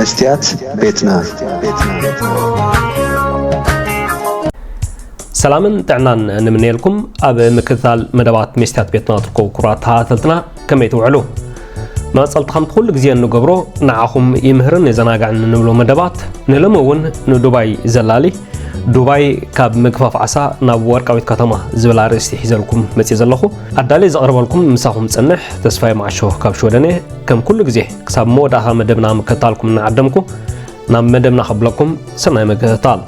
መስትያት ቤትና። ሰላምን ጥዕናን ንምንየልኩም። ኣብ ምክትታል መደባት መስትያት ቤትና ትርከቡ ክቡራት ተኸታተልትና፣ ከመይ ትውዕሉ? መቐጸልቲ ከምቲ ኩሉ ግዜ እንገብሮ፣ ንዓኹም ይምህርን የዘናግዕን እንብሎ መደባት ንሎሚ እውን ንዱባይ ዘላሊ፣ ዱባይ ካብ ምግፋፍ ዓሳ ናብ ወርቃዊት ከተማ ዝብል ኣርእስቲ ሒዘልኩም መጽየ ዘለኹ። ኣዳልየ ዘቕርበልኩም ምሳኹም ጽንሕ ተስፋይ ማዕሾ ካብ ሽወደን እየ። ከም ኩሉ ግዜ ክሳብ መወዳእታ መደብና ምክትታልኩም እናዓደምኩ ናብ መደብና ከብለኩም ሰናይ ምክትታል።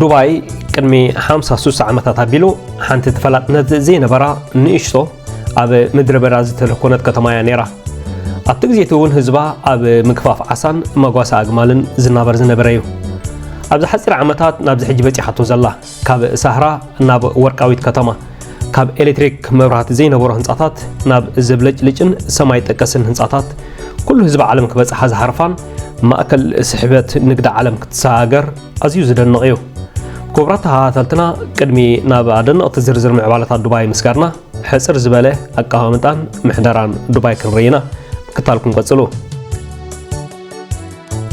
ዱባይ ቅድሚ ሓምሳ ሱሳ ዓመታት ኣቢሉ ሓንቲ ተፈላጥነት ዘይነበራ ንእሽቶ ኣብ ምድረ በዳ ዝተለኮነት ከተማ እያ ነይራ። ኣብቲ ግዜ እቲ እውን ህዝባ ኣብ ምግፋፍ ዓሳን መጓሰ ኣግማልን ዝናበር ዝነበረ እዩ። ኣብዚ ሓፂር ዓመታት ናብዚ ሕጂ በፂሓቶ ዘላ፣ ካብ ሳህራ ናብ ወርቃዊት ከተማ፣ ካብ ኤሌክትሪክ መብራህቲ ዘይነበሮ ህንፃታት ናብ ዘብለጭልጭን ሰማይ ጠቀስን ህንፃታት፣ ኩሉ ህዝቢ ዓለም ክበፅሓ ዝሃርፋን ማእከል ስሕበት ንግዲ ዓለም ክትሰጋገር ኣዝዩ ዝደንቕ እዩ። ክቡራት ተኸታተልትና፣ ቅድሚ ናብ ኣደነቕቲ ዝርዝር ምዕባለታት ዱባይ ምስጋርና፣ ሕጽር ዝበለ ኣቀማምጣን ምሕደራን ዱባይ ክንርኢ ኢና። ምክትታልኩም ቀጽሉ።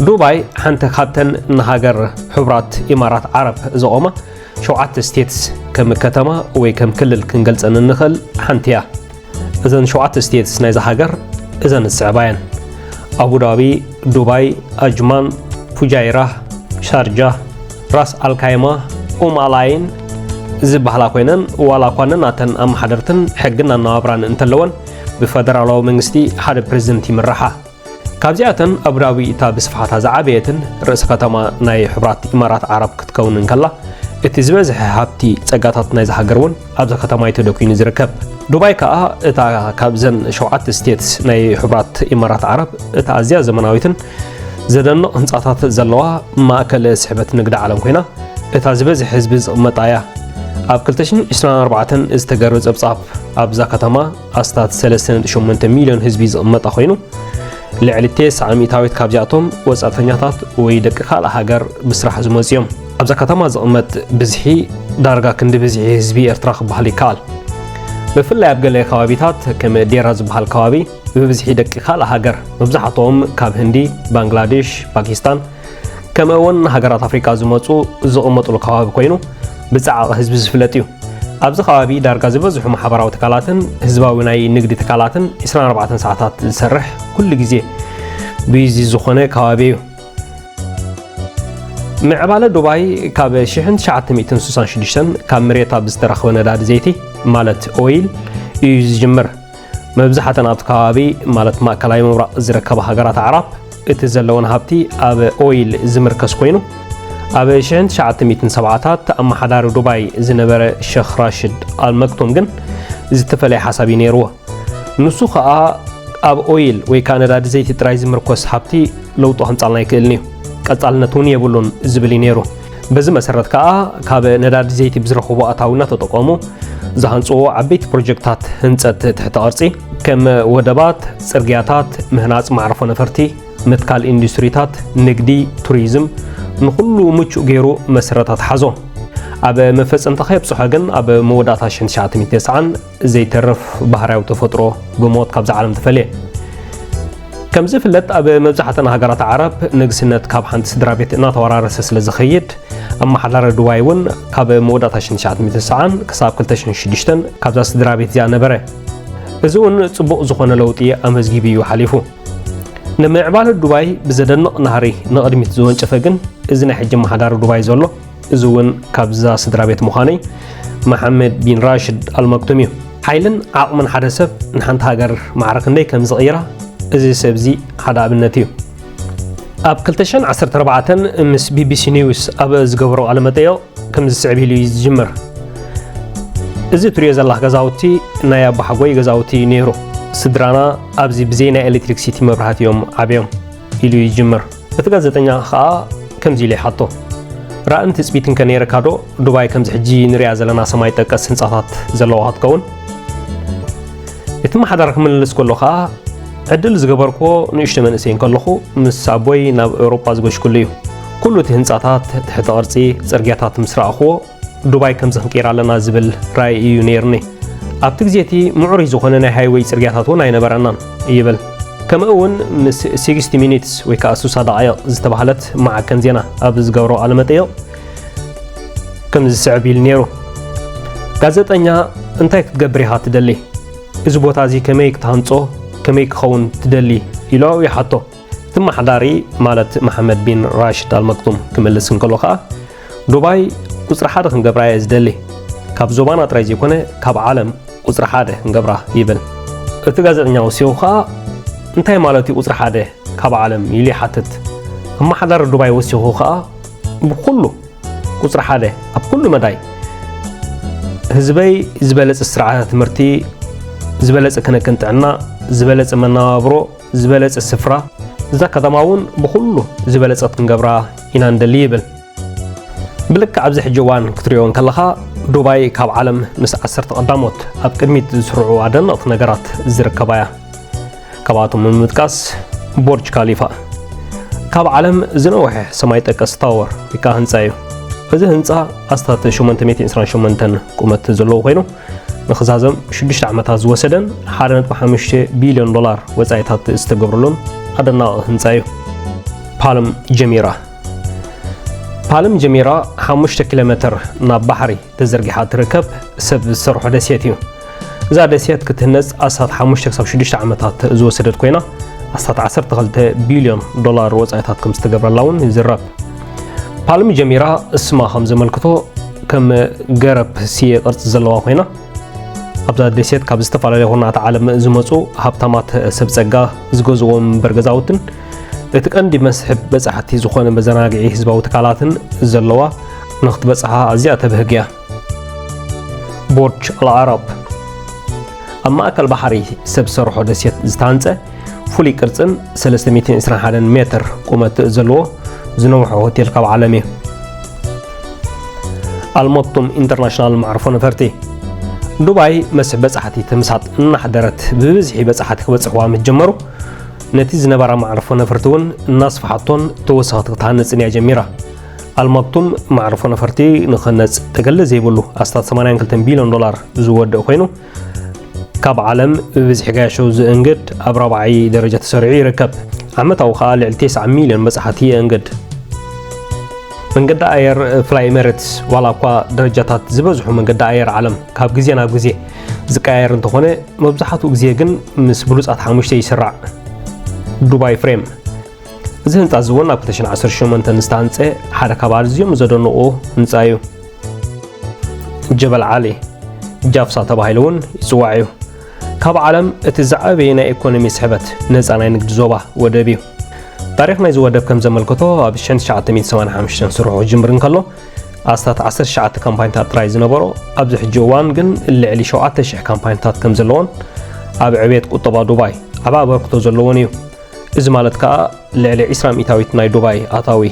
ዱባይ ሓንቲ ካብተን ንሃገር ሕቡራት ኢማራት ዓረብ ዘቖማ ሸውዓተ ስቴትስ፣ ከም ከተማ ወይ ከም ክልል ክንገልጸን እንኽእል ሓንቲ እያ። እዘን ሸውዓተ ስቴትስ ናይዛ ሃገር እዘን ዝስዕባ እየን። ኣቡዳቢ፣ ዱባይ፣ ኣጅማን፣ ፉጃይራ፣ ሻርጃ፣ ራስ ኣልካይማ፣ ኡም ኣላይን ዝበሃላ ኮይነን፣ ዋላ እኳ ነናተን ኣመሓደርትን ሕግን ኣነባብራን እንተለወን፣ ብፈደራላዊ መንግስቲ ሓደ ፕሬዝደንት ይምርሓ። ካብዚኣተን ኣቡዳቢ እታ ብስፍሓታ ዝዓበየትን ርእሰ ከተማ ናይ ሕቡራት ኢማራት ዓረብ ክትከውን እንከላ፣ እቲ ዝበዝሐ ሃብቲ ጸጋታት ናይዛ ሃገር እውን ኣብዛ ከተማ እዩ ተደኲኑ ዝርከብ። ዱባይ ከኣ እታ ካብዘን ሸውዓተ ስቴትስ ናይ ሕቡራት ኢማራት ዓረብ እታ ኣዝያ ዘመናዊትን ዘደንቕ ህንጻታት ዘለዋ ማእከል ስሕበት ንግዲ ዓለም ኮይና፣ እታ ዝበዝሕ ህዝቢ ዝቕመጣ እያ። ኣብ ክልተ ሽሕን ዕስራን ኣርባዕተን ዝተገርበ ጸብጻብ ኣብዛ ከተማ ኣስታት ሰለስተ ነጥቢ ሸሞንተ ሚልዮን ህዝቢ ዝቕመጣ ኮይኑ፣ ልዕሊ ተስዓ ሚእታዊት ካብዚኣቶም ወጻእተኛታት ወይ ደቂ ካልእ ሃገር ብስራሕ ዝመጹ እዮም። ኣብዛ ከተማ ዝቕመጥ ብዝሒ ዳርጋ ክንዲ ብዝሒ ህዝቢ ኤርትራ ክበሃል ይከኣል። ብፍላይ ኣብ ገለ ከባቢታት ከም ዴራ ዝበሃል ከባቢ ብብዝሒ ደቂ ካልእ ሃገር፣ መብዛሕትኦም ካብ ህንዲ፣ ባንግላዴሽ፣ ፓኪስታን፣ ከምኡ እውን ሃገራት ኣፍሪቃ ዝመጹ ዝቕመጥሉ ከባቢ ኮይኑ፣ ብጻዕቒ ህዝቢ ዝፍለጥ እዩ። ኣብዚ ከባቢ ዳርጋ ዝበዝሑ ማሕበራዊ ትካላትን ህዝባዊ ናይ ንግዲ ትካላትን ዕስራን ኣርባዕተን ሰዓታት ዝሰርሕ፣ ኩሉ ግዜ ቢዚ ዝኾነ ከባቢ እዩ። ምዕባለ ዱባይ ካብ ሽሕን ትሽዓተ ሚእትን ስሳን ሽዱሽተን ካብ መሬት ኣብ ዝተረኽበ ነዳዲ ዘይቲ፣ ማለት ኦይል፣ እዩ ዝጅምር። መብዛሕተን ኣብቲ ከባቢ፣ ማለት ማእከላይ ምብራቕ ዝርከባ ሃገራት ኣዕራብ፣ እቲ ዘለወን ሃብቲ ኣብ ኦይል ዝምርከስ ኮይኑ፣ ኣብ ሽሕን ትሽዓተ ሚእትን ሰብዓታት ኣመሓዳሪ ዱባይ ዝነበረ ሸኽ ራሽድ ኣልመክቱም ግን ዝተፈለየ ሓሳብ እዩ ነይርዎ። ንሱ ኸኣ ኣብ ኦይል ወይ ከኣ ነዳዲ ዘይቲ ጥራይ ዝምርኮስ ሃብቲ ለውጢ ከምጻልና ኣይክእልን እዩ፣ ቀጻልነት እውን የብሉን ዝብል እዩ ነይሩ። በዚ መሰረት ከኣ ካብ ነዳዲ ዘይቲ ብዝረኽብዎ ኣታዊ እናተጠቐሙ ዝሃንጽዎ ዓበይቲ ፕሮጀክታት ህንጸት ትሕተ ቅርጺ ከም ወደባት፣ ጽርግያታት፣ ምህናጽ መዕርፎ ነፈርቲ፣ ምትካል ኢንዱስትሪታት፣ ንግዲ፣ ቱሪዝም ንኹሉ ምቹእ ገይሩ መሰረታት ሓዞ። ኣብ መፈጸምታ ከየብጽሖ ግን ኣብ መወዳእታ ሽሕን ትሽዓተ ሚእትን ተስዓን ዘይተርፍ ባህርያዊ ተፈጥሮ ብሞት ካብዛ ዓለም ተፈልየ። ከም ዝፍለጥ ኣብ መብዛሕተን ሃገራት ዓረብ ንግስነት ካብ ሓንቲ ስድራ ቤት እናተወራረሰ ስለ ዝኸይድ፣ ኣመሓዳሪ ዱባይ እውን ካብ መወዳእታ ሽሕን ትሽዓተ ሚእትን ተስዓን ክሳብ ክልተ ሽሕን ሽዱሽተን ካብዛ ስድራ ቤት እዚኣ ነበረ። እዚ እውን ጽቡቕ ዝኾነ ለውጢ ኣመዝጊቡ እዩ ሓሊፉ። ንምዕባለ ዱባይ ብዘደንቕ ናህሪ ንቕድሚት ዝወንጨፈ ግን እዚ ናይ ሕጂ ኣመሓዳሪ ዱባይ ዘሎ፣ እዚ እውን ካብዛ ስድራ ቤት ምዃነይ፣ መሓመድ ቢን ራሽድ ኣልመክቱም እዩ። ሓይልን ዓቕምን ሓደ ሰብ ንሓንቲ ሃገር ማዕረ ክንደይ ከም ዝቕይራ እዚ ሰብ እዚ ሓደ ኣብነት እዩ። ኣብ ክልተ ሽሕን ዓሰርተ ኣርባዕተን ምስ ቢቢሲ ኒውስ ኣብ ዝገበሮ ቃለ መጠይቕ ከምዚ ዝስዕብ ኢሉ እዩ ዝጅምር። እዚ ትሪኦ ዘለኻ ገዛውቲ ናይ ኣባሓጎይ ገዛውቲ እዩ ነይሩ። ስድራና ኣብዚ ብዘይ ናይ ኤሌክትሪክሲቲ መብራህቲ እዮም ዓብዮም ኢሉ ይጅምር። እቲ ጋዜጠኛ ኸኣ ከምዚ ኢሉ ይሓቶ፣ ራእን ትጽቢትን ከ ነይርካ ዶ ዱባይ ከምዚ ሕጂ ንሪኣ ዘለና ሰማይ ጠቀስ ህንጻታት ዘለዋ ክትከውን? እቲ ኣመሓዳሪ ክምልስ ከሎ ኸኣ፣ ዕድል ዝገበርክዎ ንእሽቶ መንእሰይ እንከለኹ ምስ ኣቦይ ናብ ኤውሮጳ ዝገሽኩሉ እዩ። ኩሉ እቲ ህንጻታት፣ ትሕተ ቅርጺ፣ ጽርግያታት ምስ ረኣኽዎ፣ ዱባይ ከምዚ ክንቅይራ ኣለና ዝብል ራእይ እዩ ነይሩኒ። ኣብቲ ግዜ እቲ ምዕሩይ ዝኾነ ናይ ሃይወይ ጽርግያታት እውን ኣይነበረናን ይብል። ከምኡ እውን ምስ ሲክስቲ ሚኒትስ ወይ ከዓ ስሳ ደቓይቕ ዝተባህለት መዓከን ዜና ኣብ ዝገብሮ ቃለ መጠይቕ ከም ዝስዕብ ኢሉ ነይሩ። ጋዜጠኛ፣ እንታይ ክትገብር ኢኻ ትደሊ? እዚ ቦታ እዚ ከመይ ክትሃንጾ፣ ከመይ ክኸውን ትደሊ? ኢሉ ይሓቶ። እቲ ኣመሓዳሪ፣ ማለት መሓመድ ቢን ራሽድ ኣልመክቱም ክምልስ እንከሎ ከኣ፣ ዱባይ ቁጽሪ ሓደ ክንገብራ እየ ዝደሊ። ካብ ዞባና ጥራይ ዘይኮነ፣ ካብ ዓለም ቁጽሪ ሓደ ክንገብራ ይብል። እቲ ጋዜጠኛ ወሲኹ ከኣ፣ እንታይ ማለት እዩ ቁጽሪ ሓደ ካብ ዓለም? ኢሉ ይሓትት። ኣመሓዳሪ ዱባይ ወሲኹ ከኣ፣ ብኹሉ ቁጽሪ ሓደ ኣብ ኩሉ መዳይ፣ ህዝበይ ዝበለጸ ስርዓተ ትምህርቲ፣ ዝበለጸ ክንክን ጥዕና፣ ዝበለጸ መነባብሮ፣ ዝበለጸ ስፍራ፣ እዛ ከተማ እውን ብኹሉ ዝበለጸት ክንገብራ ኢና ንደሊ ይብል። ብልክዕ ኣብዚ ሕጂ እዋን ክትሪኦ እንከለኻ፣ ዱባይ ካብ ዓለም ምስ ዓሰርተ ቀዳሞት ኣብ ቅድሚት ዝስርዑ ኣደነቕቲ ነገራት ዝርከባ እያ። ካብኣቶም ንምጥቃስ፣ ቦርጅ ካሊፋ፣ ካብ ዓለም ዝነውሐ ሰማይ ጠቀስ ታወር ወይ ከዓ ህንፃ እዩ። እዚ ህንፃ ኣስታት ሸሞንተ ሚእትን ዕስራን ሸሞንተን ቁመት ዘለዎ ኮይኑ፣ ንኽዛዘም ሽዱሽተ ዓመታት ዝወሰደን ሓደ ነጥቢ ሓሙሽተ ቢልዮን ዶላር ወፃኢታት ዝተገብረሉን ኣደናቒ ህንፃ እዩ። ፓልም ጀሚራ። ፓልም ጀሚራ ሓሙሽተ ኪሎ ሜትር ናብ ባሕሪ ተዘርጊሓ ትርከብ ሰብ ዝሰርሖ ደሴት እዩ። እዛ ደሴት ክትህነጽ ኣስታት ሓሙሽተ ክሳብ ሽዱሽተ ዓመታት ዝወሰደት ኮይና፣ ኣስታት ዓሰርተ ክልተ ቢልዮን ዶላር ወጻኢታት ከም ዝተገብረላ እውን ይዝረብ። ፓልም ጀሚራ፣ ስማ ከም ዘመልክቶ፣ ከም ገረብ ስየ ቅርጺ ዘለዋ ኮይና፣ ኣብዛ ደሴት ካብ ዝተፈላለዩ ኩርናዓት ዓለም ዝመጹ ሃብታማት ሰብ ጸጋ ዝገዝእዎ መንበሪ ገዛውትን፣ እቲ ቀንዲ መስሕብ በጻሕቲ ዝኾነ መዘናግዒ ህዝባዊ ትካላትን ዘለዋ፣ ንኽትበጽሓ ኣዝያ ተብህግ እያ። ቦርጅ ኣልዓረብ። ኣብ ማእከል ባሕሪ ሰብ ሰርሖ ደሴት ዝተሃንጸ፣ ፍሉይ ቅርጽን ሰለስተ ሚእትን ዕስራን ሓደን ሜትር ቁመት ዘለዎ ዝነውሐ ሆቴል ካብ ዓለም እዩ። ኣልመክቱም ኢንተርናሽናል መዕርፎ ነፈርቲ። ዱባይ መስሕብ በጻሕቲ ተምሳጥ እናሕደረት፣ ብብዝሒ በጻሕቲ ክበጽሕዋ ምስ ጀመሩ፣ ነቲ ዝነበራ መዕርፎ ነፈርቲ እውን እናስፍሓቶን ተወሰኽቲ ክትሃንጽን እያ ጀሚራ። ኣልመክቱም መዕርፎ ነፈርቲ ንኽህነጽ ተገለ ዘይብሉ ኣስታት ሰማንያን ክልተን ቢልዮን ዶላር ዝወድእ ኮይኑ፣ ካብ ዓለም ብብዝሒ ገያሾ ዝእንግድ ኣብ ራብዓይ ደረጃ ተሰሪዑ ይርከብ። ዓመታዊ ከኣ ልዕሊ ተስዓ ሚልዮን በጻሕቲ የእንግድ። መንገዲ ኣየር ፍላይ ኤሚሬትስ፣ ዋላ እኳ ደረጃታት ዝበዝሑ መንገዲ ኣየር ዓለም ካብ ግዜ ናብ ግዜ ዝቀያየር እንተኾነ፣ መብዛሕትኡ ግዜ ግን ምስ ብሉጻት ሓሙሽተ ይስራዕ። ዱባይ ፍሬም። እዚ ህንጻ እዚ እውን ኣብ ክልተ ሽሕን ዓሰርተ ሸሞንተን ዝተሃንጸ ሓደ ካብ ኣዝዮም ዘደንቑ ህንጻ እዩ። ጀበል ዓሊ፣ ጃፍሳ ተባሂሉ እውን ይጽዋዕ እዩ። ካብ ዓለም እቲ ዝዓበየ ናይ ኢኮኖሚ ስሕበት ነጻ ናይ ንግዲ ዞባ ወደብ እዩ። ታሪኽ ናይዚ ወደብ ከም ዘመልክቶ፣ ኣብ ሽሕን ትሽዓተ ሚእትን ሰማንያን ሓሙሽተን ስርሑ ክጅምር እንከሎ፣ ኣስታት ዓሰርተ ትሽዓተ ካምፓኒታት ጥራይ ዝነበሮ፣ ኣብዚ ሕጂ እዋን ግን ልዕሊ ሸውዓተ ሽሕ ካምፓኒታት ከም ዘለዎን ኣብ ዕብየት ቁጠባ ዱባይ ዓቢ ኣበርክቶ ዘለዎን እዩ። እዚ ማለት ከኣ ልዕሊ ዕስራ ሚእታዊት ናይ ዱባይ ኣታዊ፣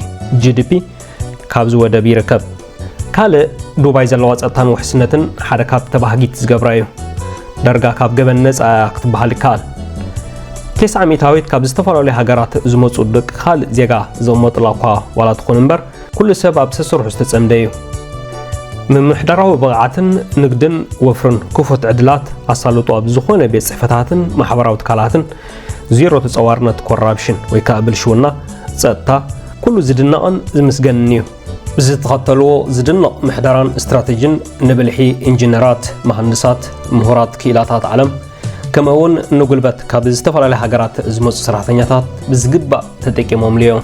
ጂ ዲ ፒ፣ ካብዚ ወደብ ይርከብ። ካልእ፣ ዱባይ ዘለዋ ጸጥታን ውሕስነትን ሓደ ካብቲ ተባህጊት ዝገብራ እዩ። ዳርጋ ካብ ገበን ነጻ እያ ክትበሃል ይከኣል። ተስዓ ሚእታዊት ካብ ዝተፈላለዩ ሃገራት ዝመጹ ደቂ ካልእ ዜጋ ዝቕመጡላ እኳ ዋላ ትኹን እምበር፣ ኩሉ ሰብ ኣብ ሰስርሑ ዝተጸምደ እዩ። ምምሕዳራዊ ብቕዓትን ንግድን ወፍርን ክፉት ዕድላት ኣሳልጦ ኣብ ዝኾነ ቤት ጽሕፈታትን ማሕበራዊ ትካላትን፣ ዜሮ ተጸዋርነት ኮራፕሽን ወይ ከኣ ብልሽውና፣ ጸጥታ፣ ኩሉ ዝድነቕን ዝምስገንን እዩ። ብዝተኸተልዎ ዝድነቕ ምሕደራን ስትራተጂን ንብልሒ ኢንጂነራት፣ መሃንድሳት፣ ምሁራት ክኢላታት ዓለም፣ ከምኡ እውን ንጉልበት ካብ ዝተፈላለዩ ሃገራት ዝመጹ ሰራሕተኛታት ብዝግባእ ተጠቂሞምሉ እዮም።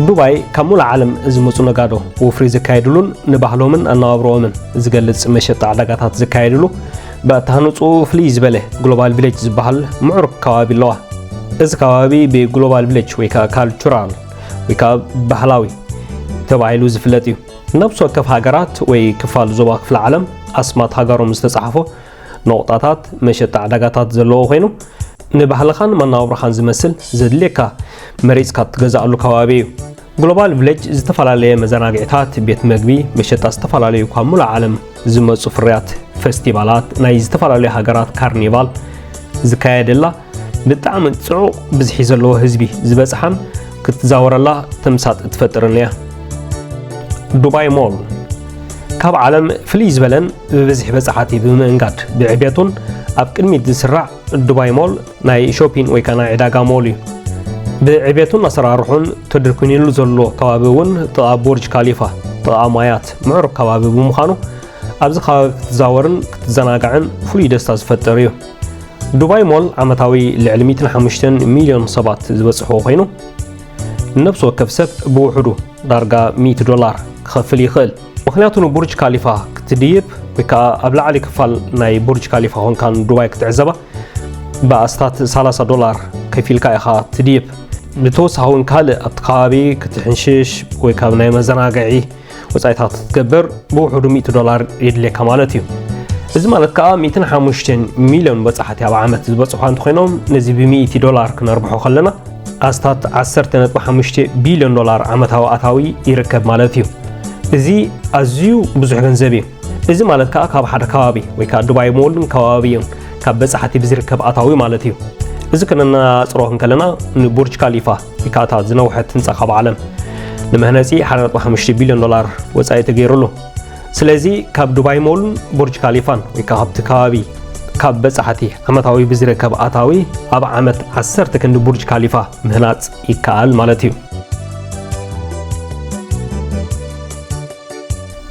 ዱባይ ካብ ሙሉእ ዓለም ዝመጹ ነጋዶ ወፍሪ ዘካየድሉን ንባህሎምን ኣነባብርኦምን ዝገልጽ መሸጣ ዕዳጋታት ዘካየድሉ ብኣተሃንጽኡ ፍልይ ዝበለ ግሎባል ቪሌጅ ዝበሃል ምዕሩግ ከባቢ ኣለዋ። እዚ ከባቢ ብግሎባል ቪሌጅ ወይ ከዓ ካልቹራል ወይ ከዓ ባህላዊ ተባሂሉ ዝፍለጥ እዩ። ነፍሲ ወከፍ ሃገራት ወይ ክፋል ዞባ ክፍለ ዓለም ኣስማት ሃገሮም ዝተጻሕፎ ነቑጣታት መሸጣ ዕዳጋታት ዘለዎ ኮይኑ፣ ንባህልኻን መነባብሮኻን ዝመስል ዘድልየካ መሪጽካ እትገዝኣሉ ከባቢ እዩ። ግሎባል ቪሌጅ ዝተፈላለየ መዘናግዒታት፣ ቤት መግቢ፣ መሸጣ ዝተፈላለዩ ካብ ሙሉእ ዓለም ዝመጹ ፍርያት፣ ፈስቲቫላት፣ ናይ ዝተፈላለዩ ሃገራት ካርኒቫል ዝካየደላ፣ ብጣዕሚ ጽዑቕ ብዝሒ ዘለዎ ህዝቢ ዝበጽሓን ክትዛወረላ ተምሳጥ እትፈጥርን እያ። ዱባይ ሞል። ካብ ዓለም ፍልይ ዝበለን ብብዝሒ በጻሕቲ ብምእንጋድ ብዕቤቱን ኣብ ቅድሚት ዝስራዕ ዱባይ ሞል ናይ ሾፒን ወይ ከዓ ናይ ዕዳጋ ሞል እዩ። ብዕቤቱን ኣሰራርሑን ተደኩኒሉ ዘሎ ከባቢ እውን ጥቓ ቡርጅ ካሊፋ፣ ጥቓ ማያት ምዕሩግ ከባቢ ብምዃኑ ኣብዚ ከባቢ ክትዛወርን ክትዘናጋዕን ፍሉይ ደስታ ዝፈጥር እዩ። ዱባይ ሞል ዓመታዊ ልዕሊ ሚእትን ሓሙሽተን ሚልዮን ሰባት ዝበጽሕዎ ኮይኑ፣ ንነፍሲ ወከፍ ሰብ ብውሕዱ ዳርጋ ሚእቲ ዶላር ክኸፍል ይኽእል። ምኽንያቱ ንቡርጅ ካሊፋ ክትድይብ ወይ ከዓ ኣብ ላዕሊ ክፋል ናይ ቡርጅ ካሊፋ ኮንካ ንዱባይ ክትዕዘባ ብኣስታት ሰላሳ ዶላር ከፊልካ ኢኻ ትድይብ። ብተወሳኺ እውን ካልእ ኣብቲ ከባቢ ክትሕንሽሽ ወይ ካብ ናይ መዘናግዒ ወጻኢታት ክትገብር ብውሕዱ ሚእቲ ዶላር የድልየካ ማለት እዩ። እዚ ማለት ከዓ ሚእትን ሓሙሽተን ሚልዮን በጻሕቲ ኣብ ዓመት ዝበጽሑ እንተኾይኖም፣ ነዚ ብሚእቲ ዶላር ክነርብሖ ከለና ኣስታት ዓሰርተ ነጥቢ ሓሙሽተ ቢልዮን ዶላር ዓመታዊ ኣታዊ ይርከብ ማለት እዩ። እዚ ኣዝዩ ብዙሕ ገንዘብ እዩ። እዚ ማለት ከዓ ካብ ሓደ ከባቢ ወይ ከዓ ዱባይ ሞልን ከባቢኡን ካብ በጻሕቲ ብዝርከብ ኣታዊ ማለት እዩ። እዚ ክነነጻጽሮ እንከለና ንቡርጅ ካሊፋ ወይ ከዓ እታ ዝነውሐት ህንጻ ካብ ዓለም ንመህነጺ ሓደ ነጥቢ ሓሙሽተ ቢልዮን ዶላር ወጻኢ ተገይሩሉ። ስለዚ ካብ ዱባይ ሞልን ቡርጅ ካሊፋን ወይ ከዓ ካብቲ ከባቢ ካብ በጻሕቲ ዓመታዊ ብዝርከብ ኣታዊ ኣብ ዓመት ዓሰርተ ክንዲ ቡርጅ ካሊፋ ምህናጽ ይከኣል ማለት እዩ።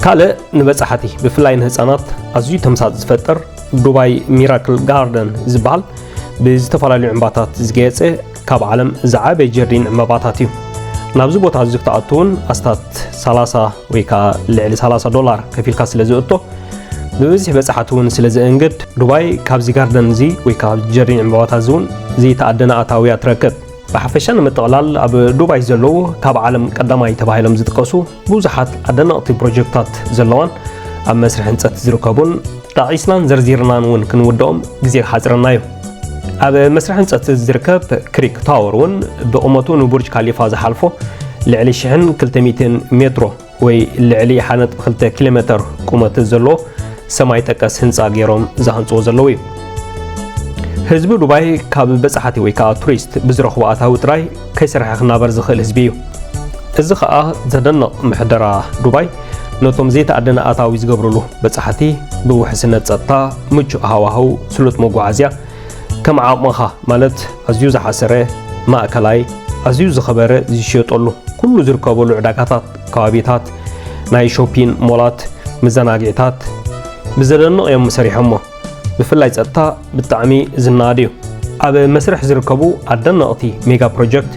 ካልእ ንበጻሕቲ ብፍላይ ንህጻናት ኣዝዩ ተምሳጥ ዝፈጥር ዱባይ ሚራክል ጋርደን ዝበሃል ብዝተፈላለዩ ዕምባታት ዝገየጸ ካብ ዓለም ዝዓበየ ጀርዲን ዕምባባታት እዩ። ናብዚ ቦታ እዚ ክትኣቱ እውን ኣስታት ሰላሳ ወይ ከዓ ልዕሊ ሰላሳ ዶላር ከፊልካ ስለ ዝእቶ ብብዝሒ በጻሕቲ እውን ስለ ዝእንግድ ዱባይ ካብዚ ጋርደን እዚ ወይ ከዓ ጀርዲን ዕምባባታት እዚ እውን ዘይተኣደነ ኣታውያ ትረክብ። ብሓፈሻ ንምጥቕላል ኣብ ዱባይ ዘለዉ ካብ ዓለም ቀዳማይ ተባሂሎም ዝጥቀሱ ብዙሓት ኣደነቕቲ ፕሮጀክታት ዘለዋን ኣብ መስርሕ ህንፀት ዝርከቡን ጣቒስናን ዘርዚርናን እውን ክንውድኦም ግዜ ክሓፅረና እዩ። ኣብ መስርሕ ህንፀት ዝርከብ ክሪክ ታወር እውን ብቑመቱ ንቡርጅ ካሊፋ ዝሓልፎ ልዕሊ ሽሕን ክልተ ሚእትን ሜትሮ ወይ ልዕሊ ሓደ ነጥቢ ክልተ ኪሎ ሜተር ቁመት ዘለዎ ሰማይ ጠቀስ ህንፃ ገይሮም ዝሃንፅዎ ዘለዉ እዩ። ህዝቢ ዱባይ ካብ በፃሕቲ ወይ ከዓ ቱሪስት ብዝረኽቦ ኣታዊ ጥራይ ከይሰርሐ ክናበር ዝኽእል ህዝቢ እዩ። እዚ ከዓ ዘደንቕ ምሕደራ ዱባይ ነቶም ዘይተኣደነ ኣታዊ ዝገብርሉ በፃሕቲ ብውሕስነት ፀጥታ፣ ምቹእ ሃዋህው፣ ስሉጥ መጓዓዝያ፣ ከም ዓቕምኻ ማለት ኣዝዩ ዝሓሰረ፣ ማእከላይ፣ ኣዝዩ ዝኸበረ ዝሽየጠሉ ኩሉ ዝርከበሉ ዕዳጋታት፣ ከባቢታት፣ ናይ ሾፒን ሞላት፣ መዘናግዒታት ብዘደንቕ እዮም ሰሪሖሞ። ብፍላይ ጸጥታ ብጣዕሚ ዝነኣድ እዩ። ኣብ መስርሕ ዝርከቡ ኣደነቕቲ ሜጋ ፕሮጀክት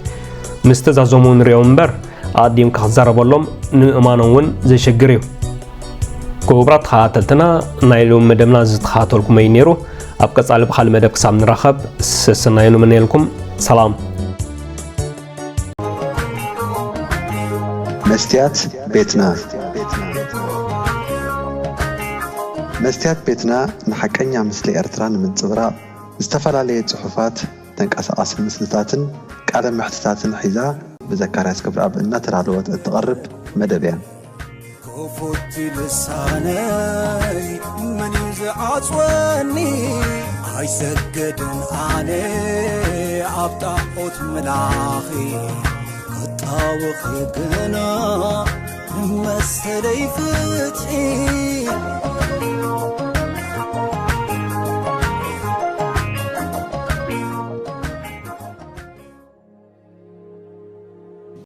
ምስ ተዛዘሙ ንሪኦም እምበር ኣቐዲምካ ክትዛረበሎም ንምእማኖም እውን ዘሸግር እዩ። ክቡራት ተኸታተልትና፣ ናይ ሎሚ መደብና ዝተኸታተልኩሞ እዩ ነይሩ። ኣብ ቀጻሊ ብኻልእ መደብ ክሳብ ንራኸብ ሰሰናዩ ንምነየልኩም። ሰላም። መስትያት ቤትና። መስትያት ቤትና ንሓቀኛ ምስሊ ኤርትራ ንምንጽብራቕ ዝተፈላለየ ጽሑፋት፣ ተንቀሳቓሲ ምስልታትን ቃለ መሕትታትን ሒዛ ብዘካርያስ ክብረኣብ እናተዳለወት እትቐርብ መደብ እያ። ክፉት ልሳነይ መን እዩ ዝዓጽወኒ? ኣይሰግድን ኣነ ኣብ ጣዖት ምላኺ፣ ክጣወኺ ግና ንመሰለይ ፍትሒ።